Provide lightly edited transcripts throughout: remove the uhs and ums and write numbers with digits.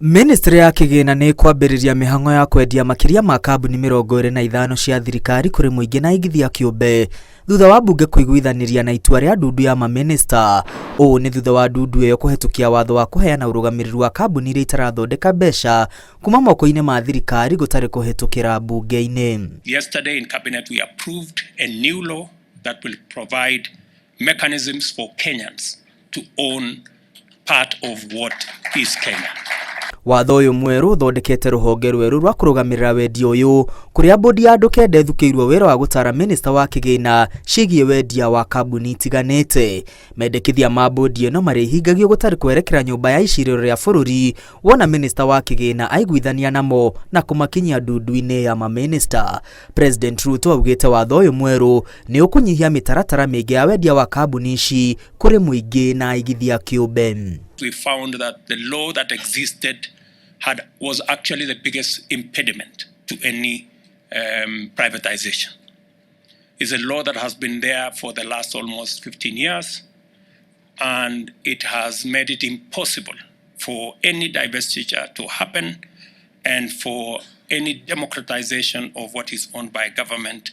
Ministry ya kĩgĩna nĩ ĩkwambĩrĩria mĩhang'o ya kwendia makĩria ma kambuni 25 cia thirikari kũrĩ mũingĩ na aigithia kĩũmbe thutha wa mbunge kũiguithanĩria na itua rĩa ndundu ya mamĩnĩsta. Ũũ nĩ thutha wa ndundu ĩyo kũhetũkia watho wa kũheana ũrũgamĩrĩri wa kambuni iria itarathondeka mbeca kuma moko-inĩ ma thirikari gũtarĩ kũhetũkĩra mbunge-inĩ. Yesterday in cabinet we approved a new law that will provide mechanisms for Kenyans to own part of what is Kenya. Watho ũyũ mwerũ ũthondekete rũhonge rwerũ rwa kũrũgamĩrĩra wendia ũyũ kũrĩa bodi ya andũ kenda ĩthukĩirwo wĩra wa gũtara minista wa kĩgĩna ciĩgiĩ wendia wa kambuni itiganĩte. Mendekithia ma bodi ĩno marĩhingagio gũtarĩ kwerekera nyũmba ya icirĩro rĩa bũrũri wona minista wa kĩgĩna aiguithania namo na kũmakinyia ndundu-inĩ ya mamĩnĩsta. President Ruto augĩte watho ũyũ mwerũ nĩ ũkũnyihia mĩtaratara mĩingĩ ya wendia wa kambuni ici kũrĩ mũingĩ na aigithia kĩũmbe. We found that the law that existed was actually the biggest impediment to any privatization. It's a law that has been there for the last almost 15 years, and it has made it impossible for any divestiture to happen and for any democratization of what is owned by government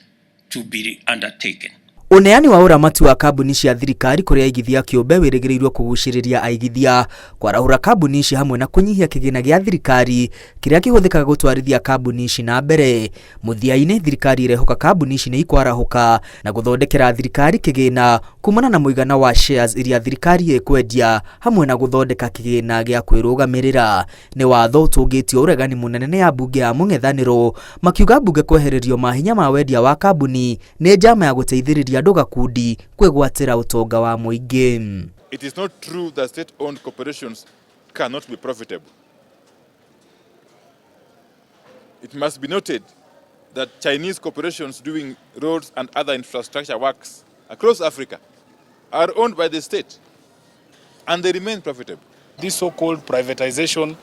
to be undertaken. Ũneani wa ũramati wa kambuni cia thirikari kũrĩ aigithia kĩũmbe wĩrĩgĩrĩirwo kũgucĩrĩria aigithia kwarahũra kambuni ici hamwe na kũnyihia kĩgĩna gĩa thirikari kĩrĩa kĩhũthĩkaga gũtwarithia kambuni ici na mbere. Mũthia-inĩ thirikari ĩrehoka kambuni ici nĩ ikwarahũka na gũthondekera thirikari kĩgĩna kumana na mũigana wa shares iria thirikari ĩkwendia hamwe na gũthondeka kĩgĩna gĩa kwĩrũgamĩrĩra. Nĩ watho ũtũngĩtio ũregani mũnene nĩ ambunge a mũng'ethanĩro makiuga mbunge kwehererio mahinya ma wendia wa kambuni nĩ njama ya gũteithĩrĩria andũ gakundi kwĩgwatĩra ũtonga wa mũingĩ. It is not true that state-owned corporations cannot be profitable. It must be noted that Chinese corporations doing roads and other infrastructure works across Africa are owned by the state and they remain profitable. This so-called privatization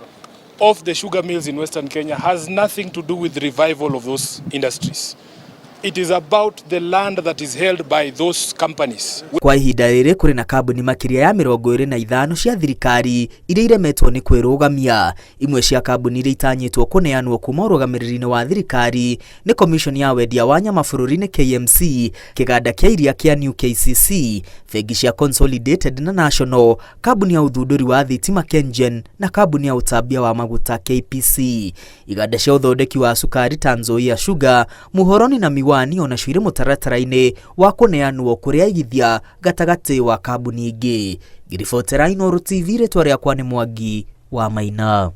of the sugar mills in Western Kenya has nothing to do with revival of those industries. It is about the land that is held by those companies. Kwa ihinda rĩrĩ kũrĩ na kambuni makĩria ya 25 cia thirikari iria iremetwo nĩ kwĩrũgamia. Imwe cia kambuni iria itanyĩtwo kũneanwo kuma ũrũgamĩrĩri-inĩ wa thirikari nĩ Commission ya wendia wa nyama bũrũri-inĩ KMC, kĩganda kĩa iria kĩa New KCC, bengi cia Consolidated na National, kambuni ya ũthundũri wa thitima KenGen na kambuni ya ũtambia wa maguta KPC. Iganda cia ũthondeki wa cukari ta Nzoia Sugar, Muhoroni na Miwani onacio irĩ mũtaratara-inĩ wa kũneanwo kũrĩ aigithia gatagatĩ wa kambuni ingĩ. Ngĩribotera Inooro TV rĩtwa rĩakwa nĩ Mwangi wa Maina.